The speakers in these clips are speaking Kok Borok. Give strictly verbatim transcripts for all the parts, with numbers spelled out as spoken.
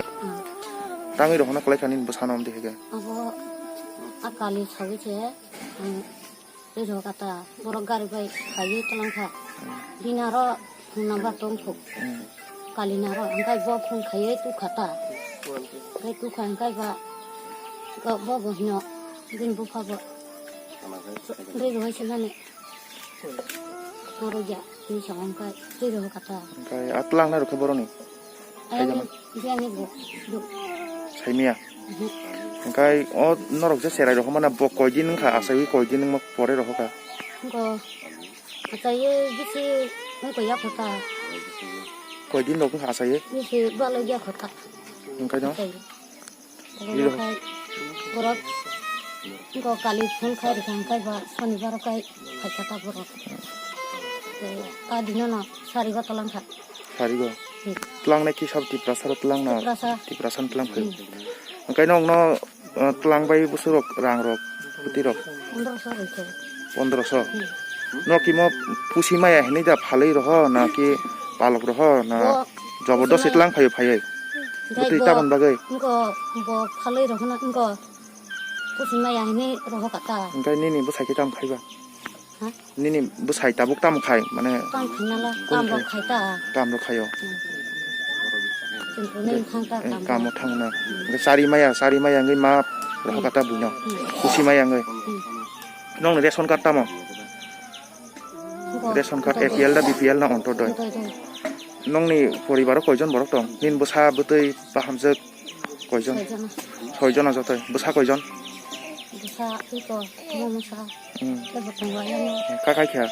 Hmm. Tangwi rohorna kwlai kha nini bwsano amtwi hai khe. Abo a kali sagwi se, hmm, tei rohor kha ta, borok gari bai phaiwi twlang kha. Hmm. Bini aro phone number tong thok. Hmm. Kali ni aro hwnkhe bo phone khaiwi tukha ta. Hwnkhe tukha hwnkhe ba, bo, bo, bo hino bini bupha bo. Tei rohor se nani. Borok ya, ni samung kai, twi rohor kha ta. Hwnkhe a twlangnai rok khe boroni? Ayang. Khaijama? Biyang ni bo, bo. Saimia? Mhm. Hwnkhe o norok je cherai rohormana bo koidin wngkha achaiwi koidin wngma pore rohorkha? Bo achaiwi bisi wngkha yakho ta. Koidin rok wngkha achaiwi? Bisi balai yakho ta. Hwnkhe no? Achaiwi. Iro. Borok wngkha kali phone khai rwkha hwnkhe ba sonibar o kai phaikha ta borok. Tei a dino no sarigo twlang kha. Sarigo. Hmm. Twlangnai kisa Tiprasa ro twlangna. Tiprasa. Tiprasa no twlang kha. Hmm. Hwnkhe nokno, uh, twlang bai bwswk rok rang rok, kwtwi rok. Pondroso rwkhe. Pondroso. Hmm. Nok imo pusi maya hinwi da phalwi roho na ki palok roho na bo jabardasti pusi maya twlang phaio phaiwi? Jai bwtwi bo, tamoni bagwi? Wngkha bo phalwi rohorna wngkha pusi maya hinwi rohor kha ta. Hwnkhe nini bwsai khe tamo khaiba? Ha? Nini bwsai tabuk tamo khai mane? Tamo khainala, kun kam rok khai? Khai ta. Kam rok khaio? Hmm. Chwng kunui thang ta, eh, kam kamo rok. Thangna. Hmm. Hwnkhe chari maya, chari maya wngwi ma rohor kha ta buino? Hmm. Pusi maya wngwi? Hmm. Nokni ration card tamo? Bo, ration card tei A P L da B P L na Antyodoi? Antyodoi. Nokni poribaro koijon borok tong? Nini bwsa bwtwi bahamjwk koijon? Soijona. Soijona jotoi. Bwsa koijon? Bwsa iko, mo mwsa. Hmm. Tei bo tongo ayang. Kakai kha?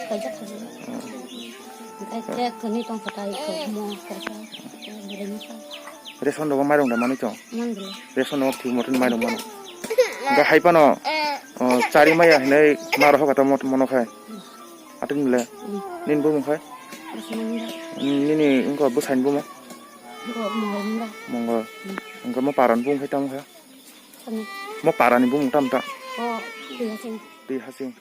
Kaijak kha. Hmm. Tei khe kwnwi tong kha tai iko, mo kaisa, tei bwrwi mwsa. Ration rogo mairung da manwi tong? Manbwla. Ration rogo thik moten mairung mano. Hwnkhe hai phano, o, chari maya hinwi ma rohor kha ta mot-, mono khai. Atwng le. Hmm. Nini bumung khai? Bwswk nang da? Nini wngkha bwsani bumung? Wngkha Mongol nang da? Mongol. Hmm. Wngkha mo parani bumung khai tamo kha? Sani. Mo parani bumung tamo ta? O, Twi Hasing. Twi Hasing.